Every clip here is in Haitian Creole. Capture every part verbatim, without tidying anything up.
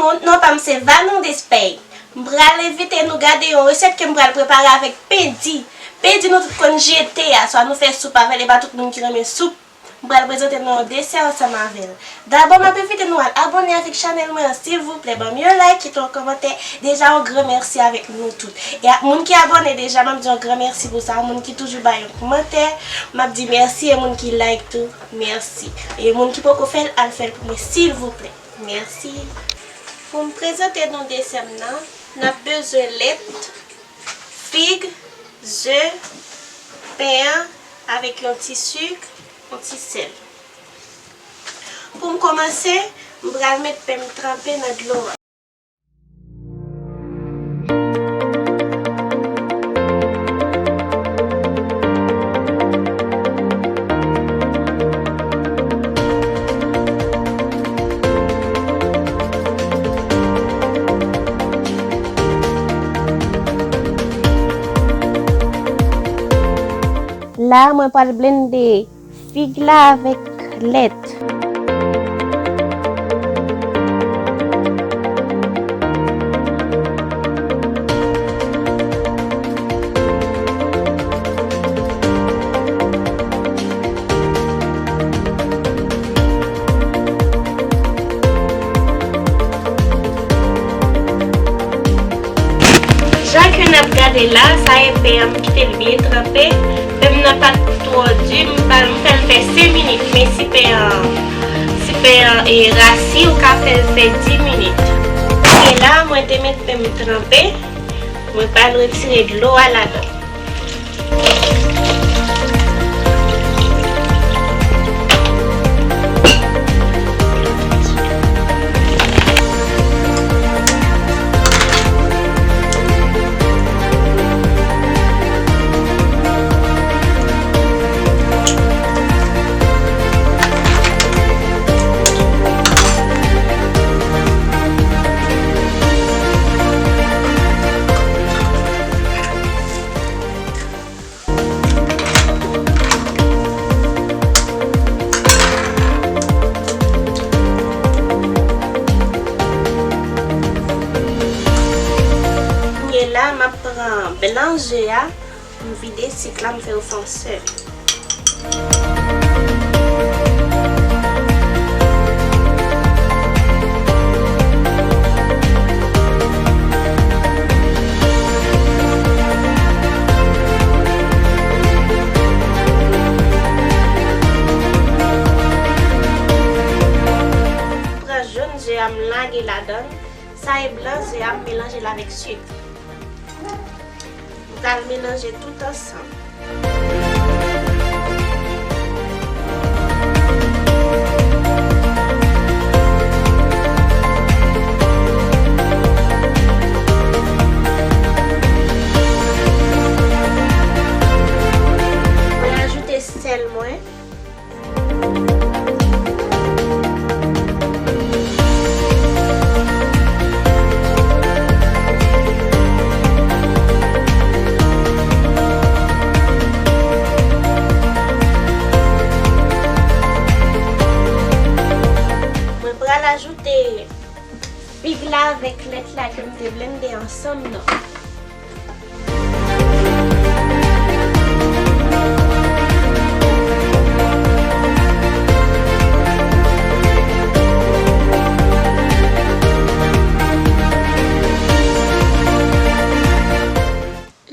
Non, non pa m se Vanou Despey. M pral envite nou gade yon resèt ke m pral prepare avèk pedi. Pedi nou tout konn jete a, swa nou fè soup avè l, e pa tout moun ki renmen soup. M pral prezante nou yon desè ansanm avè l. Dabò, m ap envite nou al abòne avèk chanèl mwen an, silvouplè. Ban m yon like, kite yon kòmantè. Deja, yon gran mèsi avèk nou tout. E ak moun ki abòne deja, m ap di yon gran mèsi pou sa. Moun ki toujou bay yon kòmantè, m ap di mèsi. E moun ki like tou, mèsi. E moun ki poko fè l, al fè l pou mwen, silvouplè. Mèsi. Pou m prezante nou desè m nan, n ap bezwen lèt, fig, ze, pen an avèk yon ti sik, yon ti sèl. Pou m kòmanse, m pral met pen m tranpe nan dlo a. La, mwen pral blende fig la avèk lèt. Jan ke n ap gade la, sa e pen an, m kite l byen tranpe. Pen m nan pa t twò di, m pa, m fè l fè senk minit, men si pen an, si pen an e rasi, ou ka fè l fè dis minit. E la, mwen te met pen m tranpe, mwen pral retire dlo a ladan. Kounye la, m ap pran blan ze a, m vide sik la, m fè yo fè yon sèl. Pran jòn ze a, m lage ladan l. Sa e blan ze a, m melanje l avèk sik. M pral melanje tout ansanm. Mwen ajoute sèl mwen. Mwen pral ajoute fig la avèk lèt la ke m te blende ansanm nan.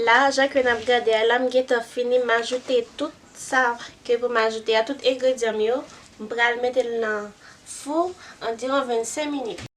La, jan ke n ap gade a la, m gentan fini, m ajoute tout sa ke pou m ajoute a, tout engredyan m yo. M pral mete l nan fou andiwon vennsenk minit.